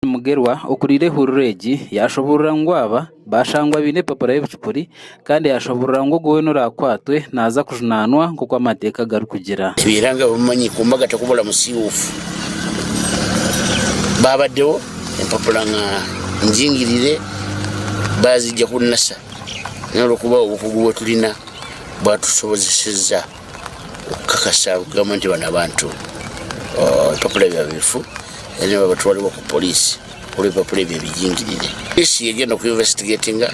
Mugerwa okuriire ehururu egi yaashoboorora ngu aba baashangwa baine epapura y'obucupuri kandi yaashoboorora ngu ogwo weena oraakwatwe naaza kujunaanwa nk'oku amateeka garikugira. Eby'eihanga bimanyi ku mbaga tekubura musiiwuufu. Baabaddeho empapura nka njingirire baazigya ku NASA naye olw'okuba obukugu bwe tulina bwatusobozeseza okukakasa kugamba nti bano abantu ebipapura byabwe bifu then nibabatwaribwa ku poliisi olw'ebipapura ebyo ebijingirire. Poliisi yegenda oku investigatinga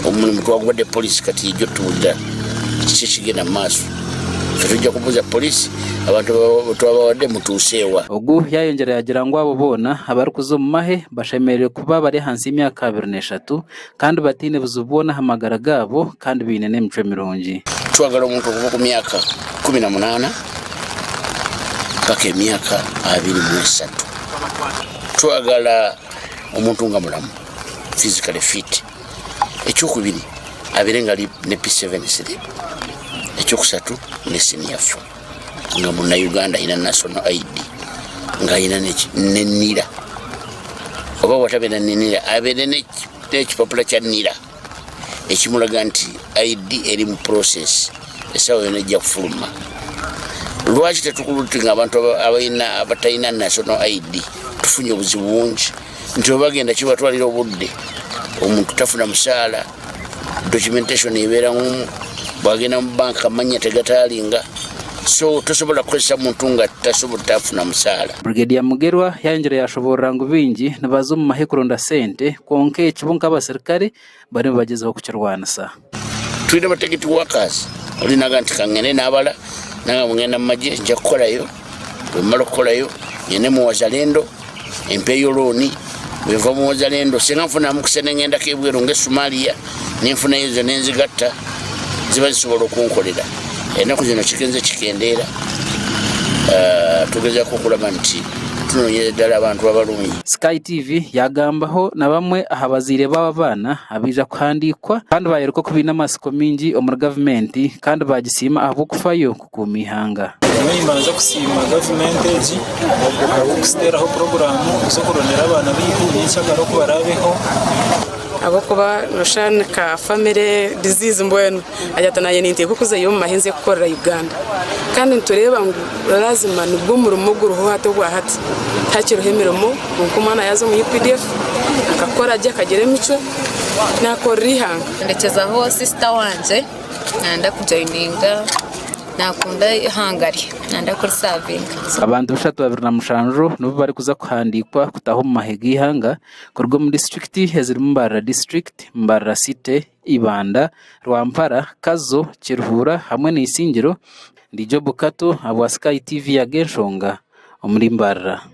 omulimu twaguwadde poliisi kati yejja otubuulira kiki ekigenda mu maaso. Ife tujja kubuuza poliisi abantu betwabawadde mutuuse wa? Ogu yayongyera yagira ngu abo boona abarikuza omu mahe bashemereire kuba bari ahansi y'emyaka 23 kandi bataine buzibu bwona aha magara gaabo kandi baine n'emicwe mirungi. Twagala omuntu okuva ku myaka 18 paka emyaka 23. Twagala omuntu nga mulamu, physically fit. Ekyokubiri abeere nga ali ne P7 slip. Ekyokusatu ne senior four nga munauganda alina national ID nga alina ne nira oba watabeera ne nira abeere n'ekipapula kya nira ekimulaga nti ID eri mu process essaawa yona ejja kufuluma. Lwaki tetukulutinga abantu abalina abatalina national ID? Tufunye obuzibu bungi nti webagenda kibatwalira obudde, omuntu tafuna musaala, documentation ebeera ngumu, bwagenda mu banka amannya tegataalinga, so tosobola kukozesa muntu nga tasobola tafuna musaala. Brigadier Mugerwa yayongyera yashoboorora ngu baingi nibaza omu mahe kuronda sente kwonka eki bo nk'abaserukare bariyo nibagyezaho kukirwanisa. Twine abategeti workers ori naga nti kangende nabala nanga ngu ngenda mumagye nja kukorayo bwemara okukorayo ngende mu wazalendo empeyo looni bwenva mu wazalendo singa nfuna mukisa nengendako ebweru nga esomalia nenfunayo ezo nenzigatta ziba zisobola okunkolera enaku zino kigenze kikendeera ah, tugezako okulaba nti tunonyeza ddala abantu abalungi. Sky TV yaagambaho na bamwe aha bazaire b'aba baana abaija kuhandiikwa kandi baayoreka oku baine amatsiko maingi omuri gavumenti kandi baagisiima ahabw'okufayo kukuuma eihanga. Nyowe nimbanza kusiima gavumenti egi ahabw'okututeeraho puroguraamu z'okurondera abaana baitu nyenkyakara oku baraabeho. Ahabw'okuba noshusha ni ka family disease mbwenu agira ati naanye ninteekwa kuzayo omu mahe nze kukorera Uganda. Kandi nitureeba ngu lazima nigwo murimo oguriho hati obwa hati. Tihakiriho emirimo kwonka omwana yaaza omu UPDF akakora gye akagira emicwe naakorera eihanga. Ndekyezaho sisita wangye nayenda kujoyininga nakunda eihanga rye nayenda kurisavinga. Abantu 327 nibo barikuza kuhandiikwa kutaaha omu mahe g'eihanga kuruga omu disiturikiti ezirimu Mbarara District, Mbarara City, Ibanda, Rwampara, Kazo, Kiruhura hamwe na Isingiro. Ndi Job Kato ahabwa Sky TV Ag'enshonga omuri Mbarara.